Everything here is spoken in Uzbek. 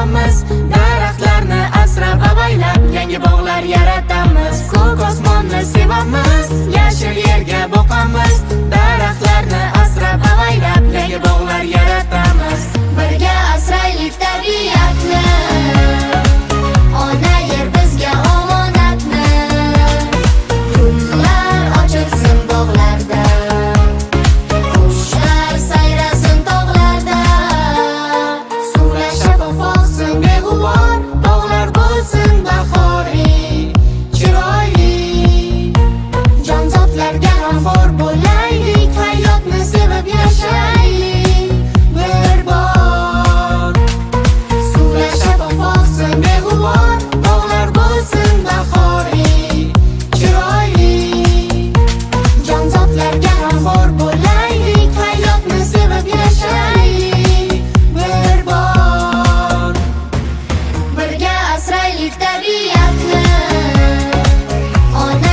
boqamiz. Daraxtlarni asrab, avaylab, yangi bog'lar yaratamiz. Ko'k osmonni sevamiz, yashil yerga boqamiz.